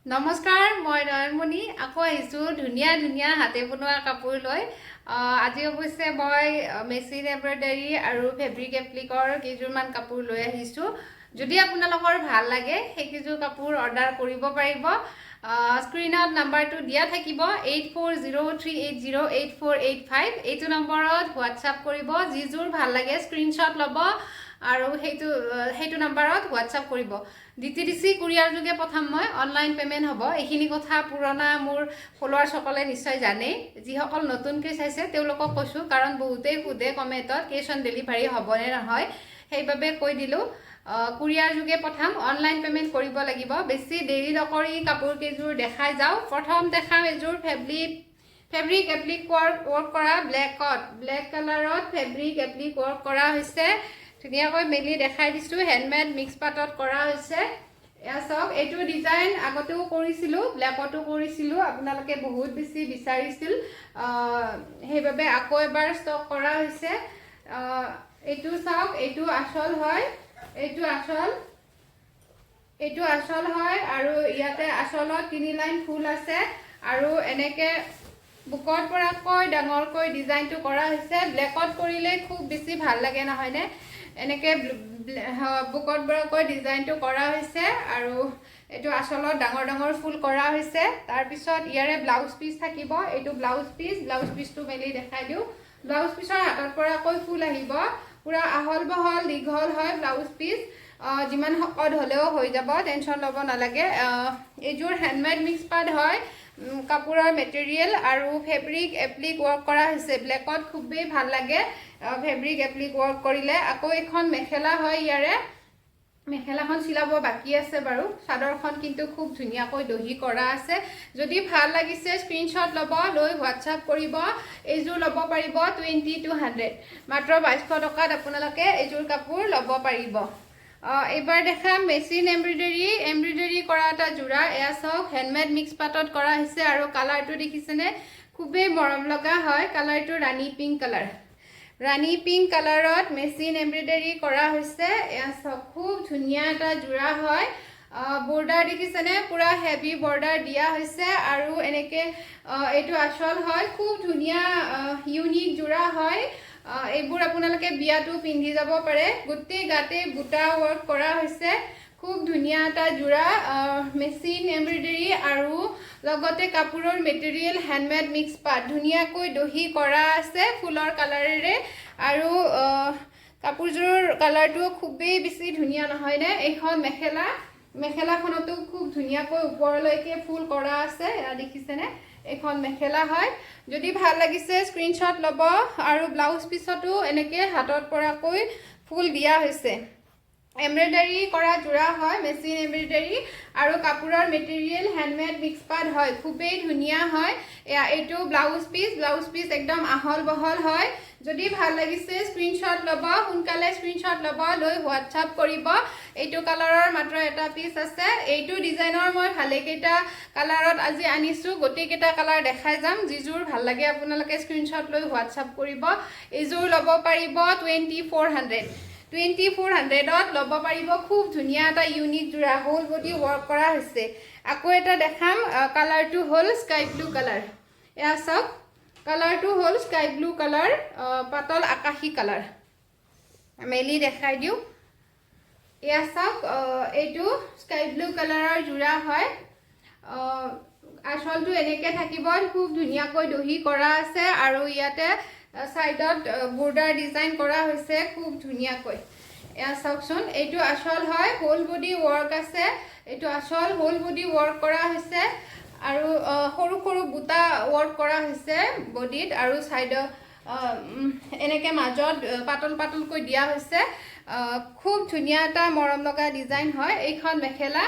নমস্কাৰ, মই নয়নমণি আকৌ আহিছোঁ ধুনীয়া ধুনীয়া হাতে বনোৱা কাপোৰ লৈ। আজি অৱশ্যে মই মেচিন এম্ব্ৰইডাৰী আৰু ফেব্ৰিক এপ্লিকৰ কেইযোৰমান কাপোৰ লৈ আহিছোঁ। যদি আপোনালোকৰ ভাল লাগে, সেইকেইযোৰ কাপোৰ অৰ্ডাৰ কৰিব পাৰিব। স্ক্ৰীণত নাম্বাৰটো দিয়া থাকিব, 8403808485। এইটো নম্বৰত হোৱাটছআপ কৰিব। যিযোৰ ভাল লাগে স্ক্ৰীণশ্বট ল'ব আৰু সেইটো নাম্বাৰত হোৱাটছআপ কৰিব। ডিটিডিচি কুৰিয়াৰ যোগে পঠাম মই, অনলাইন পে'মেণ্ট হ'ব। এইখিনি কথা পুৰণা মোৰ ফলোৱাৰ্ছসকলে নিশ্চয় জানেই। যিসকল নতুনকৈ চাইছে, তেওঁলোকক কৈছোঁ, কাৰণ বহুতেই সোধে কমেণ্টত কেছ অন ডেলিভাৰী হ'বনে নহয়। সেইবাবে কৈ দিলোঁ, কুৰিয়াৰ যোগে পঠাম, অনলাইন পে'মেণ্ট কৰিব লাগিব। বেছি দেৰি নকৰি কাপোৰ কেইযোৰ দেখাই যাওঁ। প্ৰথম দেখাম এযোৰ ফেব্ৰিক এপ্লিক ৱৰ্ক কৰা, ব্লেক কালাৰত ফেব্ৰিক এপ্লিক ৱৰ্ক কৰা হৈছে। ধুনীয়াকৈ মেলি দেখাই দিছোঁ। হেণ্ডমেড মিক্স পাটত কৰা হৈছে। এয়া চাওক, এইটো ডিজাইন আগতেও কৰিছিলোঁ, ব্লেকতো কৰিছিলোঁ। আপোনালোকে বহুত বেছি বিচাৰিছিল, সেইবাবে আকৌ এবাৰ ষ্টক কৰা হৈছে। এইটো চাওক, এইটো আচল হয়, এইটো আচল, এইটো আচল হয় আৰু ইয়াতে আচলত তিনি লাইন ফুল আছে আৰু এনেকে বুকত পৰাকৈ ডাঙৰকৈ ডিজাইনটো কৰা হৈছে। ব্লেকত কৰিলে খুব বেছি ভাল লাগে, নহয়নে? এনেকে বুকত পৰাকৈ ডিজাইনটো কৰা হৈছে আৰু এইটো আচলত ডাঙৰ ডাঙৰ ফুল কৰা হৈছে। তাৰপিছত ইয়াৰে ব্লাউজ পিচ থাকিব। এইটো ব্লাউজ পিচ। ব্লাউজ পিচটো মেলি দেখাই দিওঁ। ব্লাউজ পিচৰ হাতত পৰাকৈ ফুল আহিব। পূৰা আহল বহল দীঘল হয় ব্লাউজ পিচ। যিমান শকত হ'লেও হৈ যাব, টেনশ্যন ল'ব নালাগে। এইযোৰ হেণ্ডমেড মিক্স পাট হয় কাপোৰৰ মেটেৰিয়েল আৰু ফেব্ৰিক এপ্লিক ৱৰ্ক কৰা হৈছে। ব্লেকত খুবেই ভাল লাগে ফেব্ৰিক এপ্লিক ৱৰ্ক কৰিলে। আকৌ এইখন মেখেলা হয়। ইয়াৰে মেখেলাখন চিলাব বাকী আছে বাৰু। চাদৰখন কিন্তু খুব ধুনীয়াকৈ দহি কৰা আছে। যদি ভাল লাগিছে, স্ক্ৰীনশ্বট ল'ব, লৈ হোৱাটছআপ কৰিব। এইযোৰ ল'ব পাৰিব 2200। মাত্ৰ 2200 টকাত আপোনালোকে এইযোৰ কাপোৰ ল'ব পাৰিব। এইবাৰ দেখাম মেচিন এম্ব্ৰইডাৰী কৰা এটা যোৰা। এয়া চাওক, হেণ্ডমেড মিক্স পাটত কৰা হৈছে আৰু কালাৰটো দেখিছেনে? খুবেই মৰম লগা হয় কালাৰটো। ৰাণী পিংক কালাৰ, ৰাণী পিংক কালাৰত মেচিন এম্ব্ৰইডাৰী কৰা হৈছে। এয়া চাওক, খুব ধুনীয়া এটা যোৰা হয়। বৰ্ডাৰ দেখিছেনে? পূৰা হেভি বৰ্ডাৰ দিয়া হৈছে আৰু এনেকে এইটো আচল হয়। খুব ধুনীয়া ইউনিক যোৰা হয়। এইবোৰ আপোনালোকে বিয়াতো পিন্ধি যাব পাৰে। গোটেই গাতে বুটা ৱৰ্ক কৰা হৈছে। খুব ধুনীয়া এটা যোৰা, মেচিন এম্ব্ৰইডাৰী আৰু লগতে কাপোৰৰ মেটেৰিয়েল হেণ্ডমেড মিক্স পাট। ধুনীয়াকৈ দহি কৰা আছে ফুলৰ কালাৰেৰে আৰু কাপোৰযোৰৰ কালাৰটো খুবেই বেছি ধুনীয়া, নহয়নে? এইখন মেখেলা। মেখেলাখনতো খুব ধুনীয়াকৈ ওপৰলৈকে ফুল কৰা আছে। এয়া দেখিছেনে? এইখন মেখেলা হয়। যদি ভাল লাগিছে, স্ক্ৰীনশ্বট ল'ব আৰু ব্লাউজ পিচতো এনেকৈ হাতত পৰাকৈ ফুল দিয়া হৈছে। এম্ব্ৰইডাৰী কৰা যোৰা হয়, মেচিন এম্ব্ৰইডাৰী আৰু কাপোৰৰ মেটেৰিয়েল হেণ্ডমেড মিক্স পাট হয়। খুবেই ধুনীয়া হয়। এয়া এইটো ব্লাউজ পিচ। ব্লাউজ পিচ একদম আহল বহল হয়। যদি ভাল লাগিছে, স্ক্ৰীনশ্বট ল'ব, সোনকালে স্ক্ৰীনশ্বট ল'ব, লৈ হোৱাটছআপ কৰিব। এইটো কালাৰৰ মাত্ৰ এটা পিচ আছে। এইটো ডিজাইনৰ মই ভালেকেইটা কালাৰত আজি আনিছোঁ। গোটেইকেইটা কালাৰ দেখাই যাম। যিযোৰ ভাল লাগে, আপোনালোকে স্ক্ৰীনশ্বট লৈ হোৱাটছআপ কৰিব। এইযোৰ ল'ব পাৰিব 2400। 2400ত ল'ব পাৰিব। খুব ধুনীয়া এটা ইউনিক যোৰা, হোল বডি ৱৰ্ক কৰা হৈছে। আকৌ এটা দেখাম। কালাৰটো হ'ল স্কাই ব্লু কালাৰ। এয়া চাওক, কালাৰটো হ'ল স্কাই ব্লু কালাৰ, পাতল আকাশী কালাৰ। মেলি দেখাই দিওঁ। এয়া চাওক, এইটো স্কাই ব্লু কালাৰৰ যোৰা হয়। আচলটো এনেকে থাকিব। খুব ধুনীয়াকৈ দহি কৰা আছে আৰু ইয়াতে ছাইডত বৰ্ডাৰ ডিজাইন কৰা হৈছে খুব ধুনীয়াকৈ। এয়া চাওকচোন, এইটো আচল হয়। হোল বডি ৱৰ্ক আছে। এইটো আচল, হোল বডি ৱৰ্ক কৰা হৈছে আৰু সৰু সৰু বুটা ৱৰ্ক কৰা হৈছে বডিত আৰু ছাইডত এনেকে মাজত পাতল পাতলকৈ দিয়া হৈছে। খুব ধুনীয়া এটা মৰম লগা ডিজাইন হয়। এইখন মেখেলা।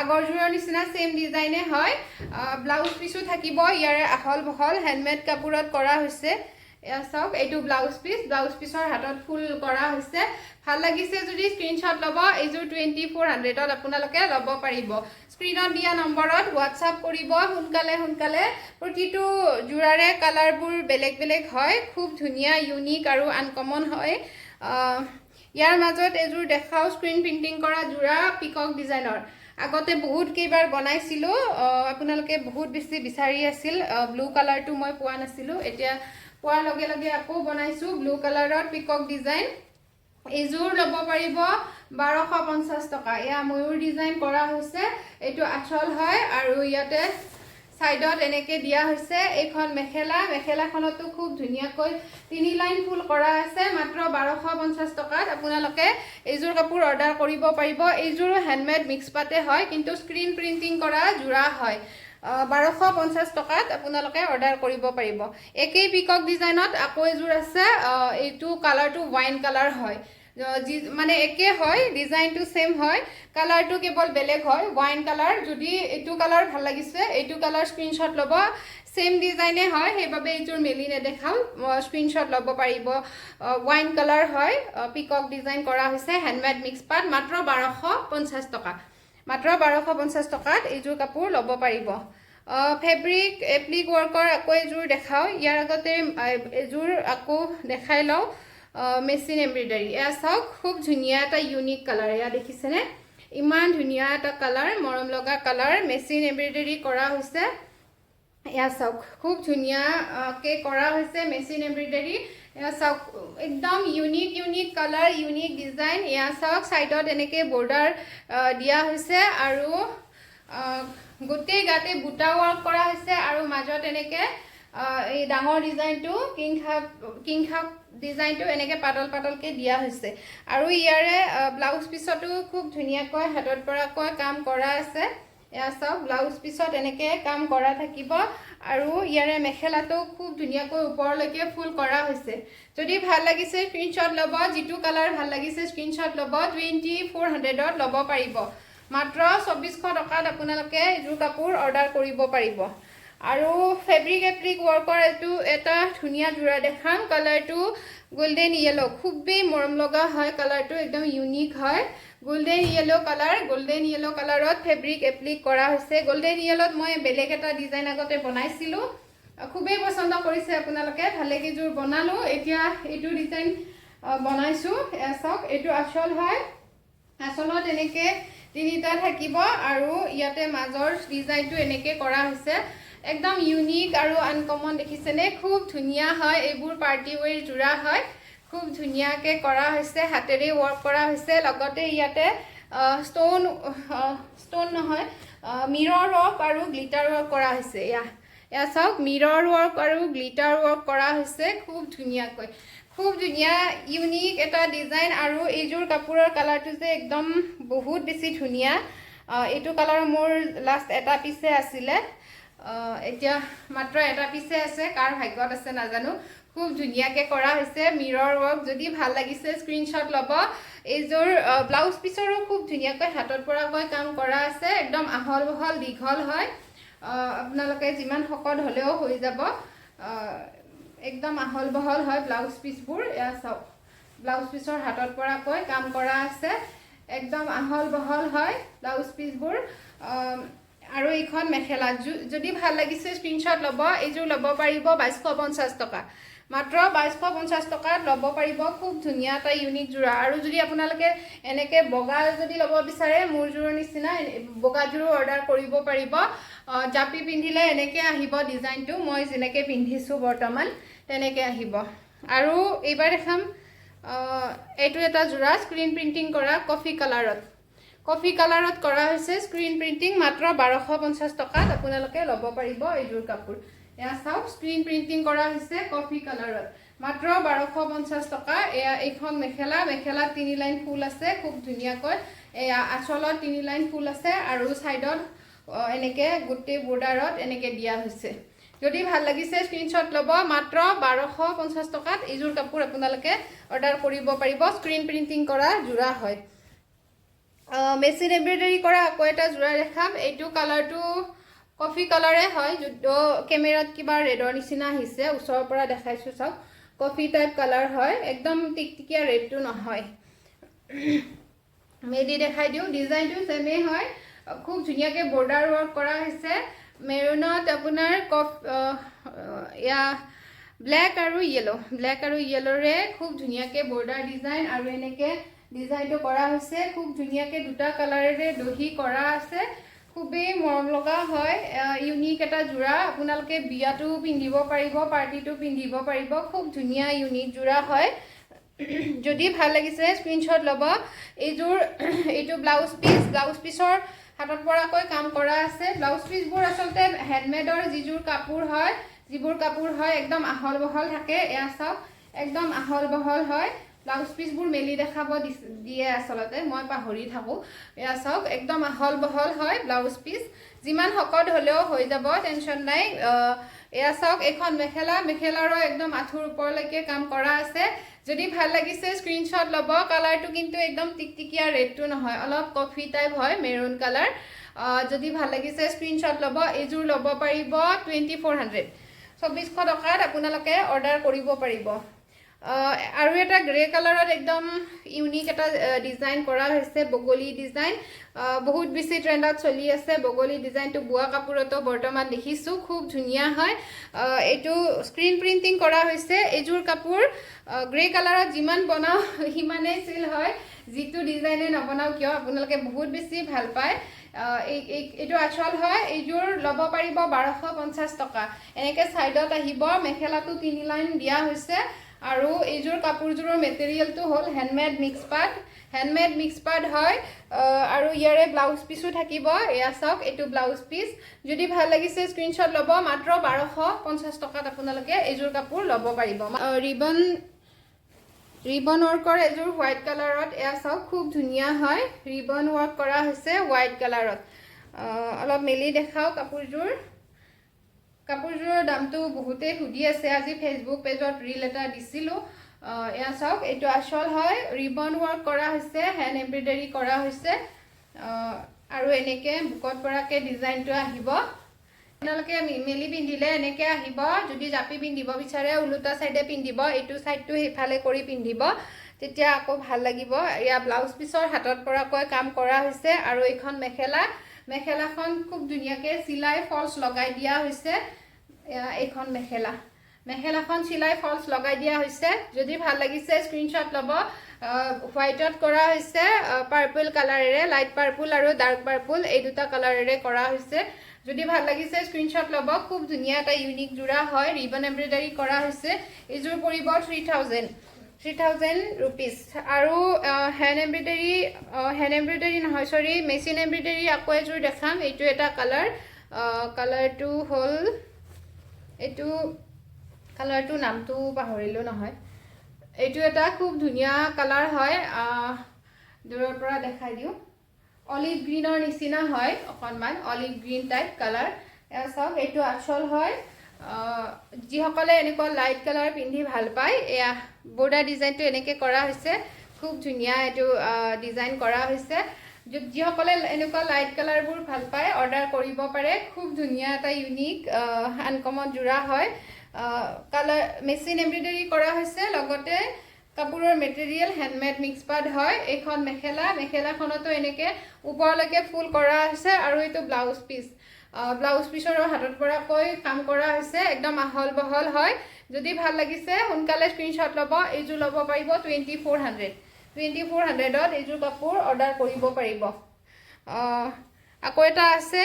আগৰযোৰৰ নিচিনা ছেইম ডিজাইনে হয়। ব্লাউজ পিচো থাকিব ইয়াৰে আহল বহল। হেণ্ডমেড কাপোৰত কৰা হৈছে। এয়া চাওক, এইটো ব্লাউজ পিচ। ব্লাউজ পিচৰ হাতত ফুল কৰা হৈছে। ভাল লাগিছে যদি স্ক্ৰীনশ্বট ল'ব। এইযোৰ 2400ত আপোনালোকে ল'ব পাৰিব। স্ক্ৰীণত দিয়া নম্বৰত হোৱাটছআপ কৰিব সোনকালে সোনকালে। প্ৰতিটো যোৰাৰে কালাৰবোৰ বেলেগ বেলেগ হয়। খুব ধুনীয়া, ইউনিক আৰু আনকমন হয়। ইয়াৰ মাজত এযোৰ দেখাওঁ, স্ক্ৰীণ প্ৰিণ্টিং কৰা যোৰা, পিকক ডিজাইনৰ। আগতে বহুত কেইবাৰ বনাইছিলোঁ, আপোনালোকে বহুত বেছি বিচাৰি আছিল। ব্লু কালাৰটো মই পোৱা নাছিলোঁ, এতিয়া পোৱাৰ লগে লগে আকৌ বনাইছোঁ। ব্লু কালাৰত পিকক ডিজাইন, এইযোৰ ল'ব পাৰিব 1250 টকা। এয়া ময়ূৰ ডিজাইন কৰা হৈছে। এইটো আচল হয় আৰু ইয়াতে ছাইডত এনেকে দিয়া হৈছে। এইখন মেখেলা। মেখেলাখনতো খুব ধুনীয়াকৈ তিনি লাইন ফুল কৰা আছে। মাত্ৰ 1250 টকাত আপোনালোকে এইযোৰ কাপোৰ অৰ্ডাৰ কৰিব পাৰিব। এইযোৰো হেণ্ডমেড মিক্স পাতে হয়, কিন্তু স্ক্ৰীণ প্ৰিণ্টিং কৰা যোৰা হয়। 1250 টকাত আপোনালোকে অৰ্ডাৰ কৰিব পাৰিব। একেই পিকক ডিজাইনত আকৌ এযোৰ আছে। এইটো কালাৰটো ৱাইন কালাৰ হয়। যি মানে একে হয়, ডিজাইনটো ছেম হয়, কালাৰটো কেৱল বেলেগ হয়, ৱাইন কালাৰ। যদি এইটো কালাৰ ভাল লাগিছে, এইটো কালাৰ স্ক্ৰীনশ্বট ল'ব। ছেম ডিজাইনে হয়, সেইবাবে এইযোৰ মেলি নেদেখাওঁ, স্ক্ৰীনশ্বট ল'ব পাৰিব। ৱাইন কালাৰ হয়, পিকক ডিজাইন কৰা হৈছে, হেণ্ডমেড মিক্স পাত, মাত্ৰ 1250 টকা। মাত্ৰ 1250 টকাত এইযোৰ কাপোৰ ল'ব পাৰিব। ফেব্ৰিক এপ্লিক ৱৰ্কৰ আকৌ এযোৰ দেখাওঁ। ইয়াৰ আগতে এযোৰ আকৌ দেখাই লওঁ, মেচিন এমব্ৰইডাৰী। এয়া চাওক, খুব ধুনীয়া এটা ইউনিক কালাৰ। এয়া দেখিছেনে? ইমান ধুনীয়া এটা কালাৰ, মৰম লগা কালাৰ। মেচিন এমব্ৰইডাৰী কৰা হৈছে। এয়া চাওক, খুব ধুনীয়াকৈ কৰা হৈছে মেচিন এমব্ৰইডাৰী। এয়া চাওক, একদম unique unique colour, unique design. এয়া চাওক, ছাইডত এনেকৈ বৰ্ডাৰ দিয়া হৈছে আৰু গোটেই গাতে বুটা ৱৰ্ক কৰা হৈছে আৰু মাজত এনেকৈ এই ডাঙৰ ডিজাইনটো, কিং খাপ ডিজাইনটো এনেকৈ পাতল পাতলকৈ দিয়া হৈছে। আৰু ইয়াৰে ব্লাউজ পিছতো খুব ধুনীয়াকৈ হাতত পৰাকৈ কাম কৰা আছে। এয়া চাওক, ব্লাউজ পিছত এনেকৈ কাম কৰা থাকিব আৰু ইয়াৰে মেখেলাটো খুব ধুনীয়াকৈ ওপৰলৈকে ফুল কৰা হৈছে। যদি ভাল লাগিছে, স্ক্ৰীনশ্বট ল'ব। যিটো কালাৰ ভাল লাগিছে, স্ক্ৰীনশ্বট ল'ব। 2400ত ল'ব পাৰিব। মাত্ৰ 2400 টকাত আপোনালোকে এইযোৰ কাপোৰ অৰ্ডাৰ কৰিব পাৰিব। আৰু ফেব্ৰিক এপ্লিক ৱৰ্কৰ এইটো এটা ধুনীয়া যোৰা দেখাম। কালাৰটো গল্ডেন য়েল', খুবেই মৰম লগা হয়। কালাৰটো একদম ইউনিক হয়, golden yellow colour. Golden yellow কালাৰত ফেব্ৰিক এপ্লিক কৰা হৈছে। গল্ডেন য়েল'ত মই বেলেগ এটা ডিজাইন আগতে বনাইছিলোঁ, খুবেই পচন্দ কৰিছে আপোনালোকে। ভালেকেইযোৰ বনালোঁ। এতিয়া এইটো ডিজাইন বনাইছোঁ। এয়া চাওক, এইটো আচল হয়। আচলত এনেকে তিনিটা থাকিব আৰু ইয়াতে মাজৰ ডিজাইনটো এনেকে কৰা হৈছে। একদম ইউনিক আৰু আনকমন, দেখিছেনে? খুব ধুনীয়া হয়। এইবোৰ পাৰ্টি ৱেৰ যোৰা হয়। খুব ধুনীয়াকৈ কৰা হৈছে, হাতেৰে ৱৰ্ক কৰা হৈছে। লগতে ইয়াতে ষ্ট'ন, ষ্ট'ন নহয়, মিৰৰ ৱৰ্ক আৰু গ্লিটাৰ ৱৰ্ক কৰা হৈছে। এয়া এয়া চাওক, মিৰৰ ৱৰ্ক আৰু গ্লিটাৰ ৱৰ্ক কৰা হৈছে খুব ধুনীয়াকৈ। খুব ধুনীয়া ইউনিক এটা ডিজাইন। আৰু এইযোৰ কাপোৰৰ কালাৰটো যে একদম বহুত বেছি ধুনীয়া। এইটো কালাৰ মোৰ লাষ্ট এটা পিছে আছিলে, এতিয়া মাত্ৰ এটা পিছে আছে। কাৰ ভাগ্যত আছে নাজানো। খুব ধুনীয়াকৈ কৰা হৈছে মিৰৰ ৱৰ্ক। যদি ভাল লাগিছে, স্ক্ৰীনশ্বট ল'ব। এইযোৰ ব্লাউজ পিচৰো খুব ধুনীয়াকৈ হাতত পৰাকৈ কাম কৰা আছে। একদম আহল বহল দীঘল হয়। আপোনালোকে যিমান শকত হ'লেও হৈ যাব। একদম আহল বহল হয় ব্লাউজ পিচবোৰ। এয়া চাওক, ব্লাউজ পিচৰ হাতত পৰাকৈ কাম কৰা আছে। একদম আহল বহল হয় ব্লাউজ পিচবোৰ। আৰু এইখন মেখেলা। যদি ভাল লাগিছে, স্ক্ৰীনশ্বট ল'ব। এইযোৰ ল'ব পাৰিব 2250 টকা। মাত্ৰ 2250 টকাত ল'ব পাৰিব। খুব ধুনীয়া এটা ইউনিক যোৰা। আৰু যদি আপোনালোকে এনেকৈ বগা যদি ল'ব বিচাৰে, মোৰ যোৰৰ নিচিনা বগা যোৰো অৰ্ডাৰ কৰিব পাৰিব। জাপি পিন্ধিলে এনেকৈ আহিব ডিজাইনটো, মই যেনেকৈ পিন্ধিছোঁ বৰ্তমান তেনেকৈ আহিব। আৰু এইবাৰ দেখাম এইটো এটা যোৰা, স্ক্ৰীণ প্ৰিণ্টিং কৰা, কফি কালাৰত। কফি কালাৰত কৰা হৈছে স্ক্ৰীণ প্ৰিণ্টিং। মাত্ৰ 1250 টকাত আপোনালোকে ল'ব পাৰিব এইযোৰ কাপোৰ। এয়া চাওক, স্ক্ৰীণ প্ৰিণ্টিং কৰা হৈছে কফি কালাৰত, মাত্ৰ 1250 টকা। এয়া এইখন মেখেলা। মেখেলাত তিনি লাইন ফুল আছে খুব ধুনীয়াকৈ। এয়া আঁচলত তিনি লাইন ফুল আছে আৰু ছাইডত এনেকে গোটেই বৰ্ডাৰত এনেকে দিয়া হৈছে। যদি ভাল লাগিছে, স্ক্ৰীনশ্বট ল'ব। মাত্ৰ 1250 টকাত এইযোৰ কাপোৰ আপোনালোকে অৰ্ডাৰ কৰিব পাৰিব। স্ক্ৰীণ প্ৰিণ্টিং কৰা যোৰা হয়। মেচিন এমব্ৰইডাৰী কৰা আকৌ এটা যোৰা দেখাম। এইটো কালাৰটো কফি কালাৰে হয়, যদিও কেমেৰাত কিবা ৰেডৰ নিচিনা আহিছে। ওচৰৰ পৰা দেখাইছোঁ, চাওক, কফি টাইপ কালাৰ হয়, একদম টিকটিকীয়া ৰেডটো নহয়। মেলি দেখাই দিওঁ। ডিজাইনটো ছেমেই হয়। খুব ধুনীয়াকৈ বৰ্ডাৰ ৱৰ্ক কৰা হৈছে। মেৰুনত আপোনাৰ এয়া ব্লেক আৰু য়েল', ব্লেক আৰু য়েল'ৰে খুব ধুনীয়াকৈ বৰ্ডাৰ ডিজাইন আৰু এনেকৈ ডিজাইনটো কৰা হৈছে। খুব ধুনীয়াকৈ দুটা কালাৰেৰে দহি কৰা আছে। খুবেই মৰম লগা হয়। ইউনিক এটা যোৰা। আপোনালোকে বিয়াতো পিন্ধিব পাৰিব, পাৰ্টিটো পিন্ধিব পাৰিব। খুব ধুনীয়া ইউনিক যোৰা হয়। যদি ভাল লাগিছে, স্ক্ৰীনশ্বট ল'ব। এইযোৰ, এইটো ব্লাউজ পিচ। ব্লাউজ পিচৰ হাতত পৰাকৈ কাম কৰা আছে। ব্লাউজ পিচবোৰ আচলতে হেণ্ডমেডৰ যিযোৰ কাপোৰ হয়, যিবোৰ কাপোৰ হয়, একদম আহল বহল থাকে। এয়া চাওক, একদম আহল বহল হয়। ব্লাউজ পিচবোৰ মেলি দেখাব দিয়ে, আচলতে মই পাহৰি থাকোঁ। এয়া চাওক, একদম আহল বহল হয় ব্লাউজ পিচ। যিমান শকত হ'লেও হৈ যাব, টেনশ্যন নাই। এয়া চাওক, এইখন মেখেলা। মেখেলাৰো একদম আঁঠুৰ ওপৰলৈকে কাম কৰা আছে। যদি ভাল লাগিছে, স্ক্ৰীনশ্বট ল'ব। কালাৰটো কিন্তু একদম টিকটিকীয়া ৰেডটো নহয়, অলপ কফি টাইপ হয়, মেৰুন কালাৰ। যদি ভাল লাগিছে, স্ক্ৰীনশ্বট ল'ব। এইযোৰ ল'ব পাৰিব 2400, 2400 টকাত আপোনালোকে অৰ্ডাৰ কৰিব পাৰিব। আৰু এটা গ্ৰে কালাৰত একদম ইউনিক এটা ডিজাইন কৰা হৈছে, বগলী ডিজাইন। বহুত বেছি ট্ৰেণ্ডত চলি আছে বগলী ডিজাইনটো। বোৱা কাপোৰতো বৰ্তমান দেখিছোঁ, খুব ধুনীয়া হয়। এইটো স্ক্ৰীন প্ৰিণ্টিং কৰা হৈছে। এইযোৰ কাপোৰ গ্ৰে কালাৰত যিমান বনাওঁ সিমানেই চেল হয়। যিটো ডিজাইনে নবনাওঁ কিয়, আপোনালোকে বহুত বেছি ভাল পায়। এইটো আচল হয়। এইযোৰ ল'ব পাৰিব 1250 টকা। এনেকৈ ছাইডত আহিব। মেখেলাটো তিনি লাইন দিয়া হৈছে আৰু এইযোৰ কাপোৰযোৰৰ মেটেৰিয়েলটো হ'ল হেণ্ডমেড মিক্স পাট। হেণ্ডমেড মিক্স পাট হয়। আৰু ইয়াৰে ব্লাউজ পিচো থাকিব। এয়া চাওক, এইটো ব্লাউজ পিচ। যদি ভাল লাগিছে, স্ক্ৰীনশ্বট ল'ব। মাত্ৰ 1250 টকাত আপোনালোকে এইযোৰ কাপোৰ ল'ব পাৰিব। ৰিবন ৱৰ্কৰ এযোৰ হোৱাইট কালাৰত। এয়া চাওক, খুব ধুনীয়া হয়। ৰিবন ৱৰ্ক কৰা হৈছে হোৱাইট কালাৰত। অলপ মেলি দেখাওঁ কাপোৰযোৰ। কাপোৰযোৰৰ দামটো বহুতেই সুধি আছে। আজি ফেচবুক পেজত ৰিল এটা দিছিলোঁ। এয়া চাওক, এইটো আচল হয়। ৰিবন ৱৰ্ক কৰা হৈছে, হেণ্ড এমব্ৰইডাৰী কৰা হৈছে আৰু এনেকৈ বুকত পৰাকৈ ডিজাইনটো আহিব। আপোনালোকে মেলি পিন্ধিলে এনেকৈ আহিব। যদি জাপি পিন্ধিব বিচাৰে, ওলোটা চাইডে পিন্ধিব, এইটো চাইডটো সেইফালে কৰি পিন্ধিব, তেতিয়া আকৌ ভাল লাগিব। এয়া ব্লাউজ পিচৰ হাতত পৰাকৈ কাম কৰা হৈছে আৰু এইখন মেখেলা। মেখেলাখন খুব ধুনীয়াকৈ চিলাই ফলছ লগাই দিয়া হৈছে। এয়া এইখন মেখেলা। মেখেলাখন চিলাই ফলছ লগাই দিয়া হৈছে। যদি ভাল লাগিছে, স্ক্ৰীনশ্বট ল'ব। হোৱাইটত কৰা হৈছে, পাৰ্পল কালাৰেৰে, লাইট পাৰ্পল আৰু ডাৰ্ক পাৰ্পল, এই দুটা কালাৰেৰে কৰা হৈছে। যদি ভাল লাগিছে, স্ক্ৰীনশ্বট ল'ব। খুব ধুনীয়া এটা ইউনিক যোৰা হয়। ৰিবন এমব্ৰইডাৰী কৰা হৈছে। এইযোৰ পৰিব 3000 rupees। আৰু হেণ্ড এমব্ৰইডাৰী নহয়, চৰি, মেচিন এমব্ৰইডাৰী আকৌ এযোৰ দেখাম। এইটো এটা কালাৰ। কালাৰটো হ'ল এইটো। কালাৰটোৰ নামটো পাহৰিলোঁ নহয়। এইটো এটা খুব ধুনীয়া কালাৰ হয়। দূৰৰ পৰা দেখাই দিওঁ। অলিভ গ্ৰীণৰ নিচিনা হয়, অকণমান অলিভ গ্ৰীণ টাইপ কালাৰ। এয়া চাওক, এইটো আচল হয়। যিসকলে এনেকুৱা লাইট কালাৰ পিন্ধি ভাল পায়, এয়া বৰ্ডাৰ ডিজাইনটো এনেকৈ কৰা হৈছে। খুব ধুনীয়া এইটো ডিজাইন কৰা হৈছে। যিসকলে এনেকুৱা লাইট কালাৰবোৰ ভাল পায়, অৰ্ডাৰ কৰিব পাৰে। খুব ধুনীয়া এটা ইউনিক আনকমন যোৰা হয়। কালাৰ মেচিন এমব্ৰইডাৰী কৰা হৈছে, লগতে কাপোৰৰ মেটেৰিয়েল হেণ্ডমেড মিক্স পাট হয়। এইখন মেখেলা। মেখেলাখনতো এনেকৈ ওপৰলৈকে ফুল কৰা হৈছে আৰু এইটো ব্লাউজ পিচ। ব্লাউজ পিচৰো হাতত পৰাকৈ কাম কৰা হৈছে। একদম আহল বহল হয়। যদি ভাল লাগিছে, সোনকালে স্ক্ৰীনশ্বট ল'ব। এইযোৰ ল'ব পাৰিব 2400। 2400ত এইযোৰ কাপোৰ অৰ্ডাৰ কৰিব পাৰিব। আকৌ এটা আছে।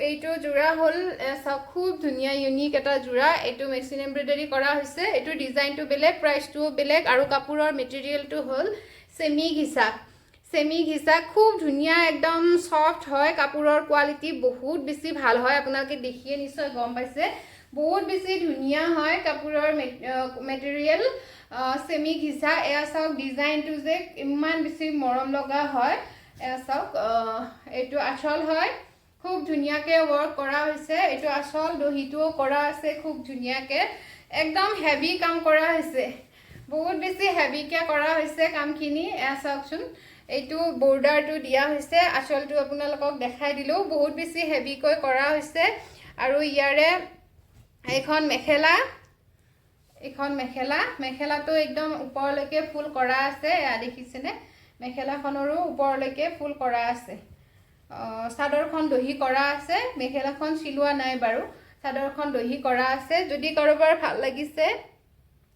এইটো যোৰা হ'ল, চাওক, খুব ধুনীয়া ইউনিক এটা যোৰা। এইটো মেচিন এমব্ৰইডাৰী কৰা হৈছে। এইটোৰ ডিজাইনটো বেলেগ, প্ৰাইচটোও বেলেগ আৰু কাপোৰৰ মেটেৰিয়েলটো হ'ল চেমি ঘিচা। চেমি ঘিচা, খুব ধুনীয়া, একদম ছফ্ট হয়। কাপোৰৰ কোৱালিটি বহুত বেছি ভাল হয়। আপোনালোকে দেখিয়ে নিশ্চয় গম পাইছে। বহুত বেছি ধুনীয়া হয় কাপোৰৰ মেটেৰিয়েল চেমি ঘিচা। এয়া চাওক, ডিজাইনটো যে ইমান বেছি মৰম লগা হয়। এয়া চাওক, এইটো আচল হয়। খুব ধুনীয়াকৈ ৱৰ্ক কৰা হৈছে। এইটো আচল, দহিটোও কৰা আছে খুব ধুনীয়াকৈ। একদম হেভি কাম কৰা হৈছে, বহুত বেছি হেভিকে কৰা হৈছে কামখিনি। এয়া চাওকচোন, এইটো বৰ্ডাৰটো দিয়া হৈছে। আচলটো আপোনালোকক দেখাই দিলোঁ। বহুত বেছি হেভিকৈ কৰা হৈছে। আৰু ইয়াৰে এইখন মেখেলা। এইখন মেখেলা। মেখেলাটো একদম ওপৰলৈকে ফুল কৰা আছে। এয়া দেখিছেনে? মেখেলাখনৰো ওপৰলৈকে ফুল কৰা আছে। চাদৰখন দহি কৰা আছে, মেখেলাখন চিলোৱা নাই বাৰু। চাদৰখন দহি কৰা আছে। যদি কাৰোবাৰ ভাল লাগিছে,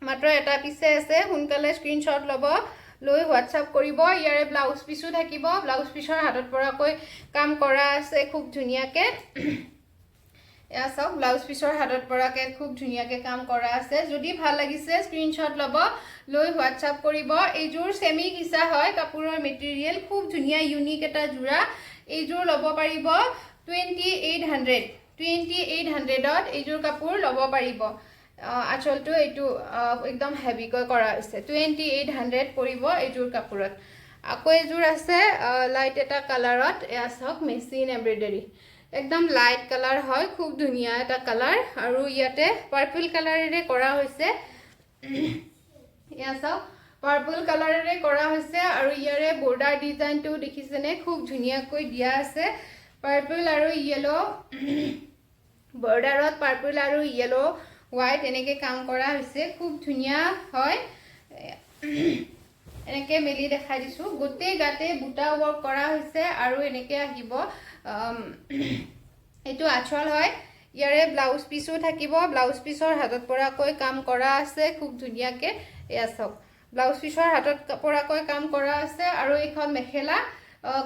মাত্ৰ এটা পিচে আছে, সোনকালে স্ক্ৰীনশ্বট ল'ব। লৈ হোৱাটছআপ কৰিব। ইয়াৰে ব্লাউজ পিচো থাকিব। ব্লাউজ পিচৰ হাতত পৰাকৈ কাম কৰা আছে খুব ধুনীয়াকৈ। এয়া চাওক, ব্লাউজ পিচৰ হাতত পৰাকৈ খুব ধুনীয়াকৈ কাম কৰা আছে। যদি ভাল লাগিছে, স্ক্ৰীনশ্বট ল'ব, লৈ হোৱাটছআপ কৰিব। এইযোৰ চেমি ঘিচা হয় কাপোৰৰ মেটেৰিয়েল। খুব ধুনীয়া, ইউনিক এটা যোৰা। এইযোৰ ল'ব পাৰিব 2800। 2800ত এইযোৰ কাপোৰ ল'ব পাৰিব। আচলটো এইটো একদম হেভিকৈ কৰা হৈছে। 2800 পৰিব এইযোৰ কাপোৰত। আকৌ এইযোৰ আছে লাইট এটা কালাৰত। এয়া চাওক, মেচিন এমব্ৰইডাৰী, একদম লাইট কালাৰ হয়, খুব ধুনীয়া এটা কালাৰ আৰু ইয়াতে পাৰ্পল কালাৰেৰে কৰা হৈছে। এয়া চাওক, পাৰ্পল কালাৰেৰে কৰা হৈছে আৰু ইয়াৰে বৰ্ডাৰ ডিজাইনটো দেখিছেনে? খুব ধুনীয়াকৈ দিয়া আছে। পাৰ্পল আৰু য়েল' বৰ্ডাৰত পাৰ্পল আৰু য়েল', হোৱাইট এনেকৈ কাম কৰা হৈছে। খুব ধুনীয়া হয়। এনেকৈ মেলি দেখাই দিছোঁ। গোটেই গাতে বুটা ৱৰ্ক কৰা হৈছে আৰু এনেকৈ আহিব। এইটো আঁচল হয়। ইয়াৰে ব্লাউজ পিচো থাকিব। ব্লাউজ পিচৰ হাতত পৰাকৈ কাম কৰা আছে খুব ধুনীয়াকৈ। এয়া চাওক, ব্লাউজ পিচৰ হাতত পৰাকৈ কাম কৰা আছে। আৰু এইখন মেখেলা।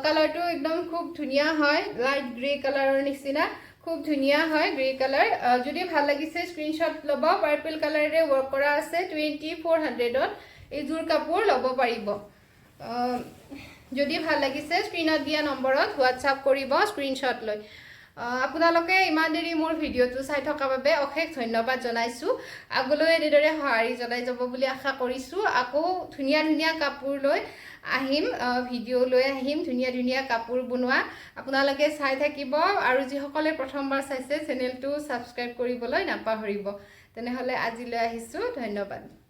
কালাৰটো একদম খুব ধুনীয়া হয়, লাইট গ্ৰে কালাৰৰ নিচিনা, খুব ধুনীয়া হয় গ্ৰে কালাৰ। যদি ভাল লাগিছে, স্ক্ৰীনশ্বট ল'ব। পাৰ্পল কালাৰেৰে ৱৰ্ক কৰা আছে। 2400ত এইযোৰ কাপোৰ ল'ব পাৰিব। যদি ভাল লাগিছে, স্ক্ৰীণত দিয়া নম্বৰত হোৱাটছআপ কৰিব স্ক্ৰীনশ্বট লৈ। আপোনালোকে ইমান দেৰি মোৰ ভিডিঅ'টো চাই থকাৰ বাবে অশেষ ধন্যবাদ জনাইছোঁ। আগলৈ এনেদৰে সঁহাৰি জনাই যাব বুলি আশা কৰিছোঁ। আকৌ ধুনীয়া ধুনীয়া কাপোৰ লৈ আহিম, ভিডিঅ' লৈ আহিম, ধুনীয়া ধুনীয়া কাপোৰ বনোৱা। আপোনালোকে চাই থাকিব আৰু যিসকলে প্ৰথমবাৰ চাইছে, চেনেলটো ছাবস্ক্ৰাইব কৰিবলৈ নাপাহৰিব। তেনেহ'লে আজিলৈ আহিছোঁ, ধন্যবাদ।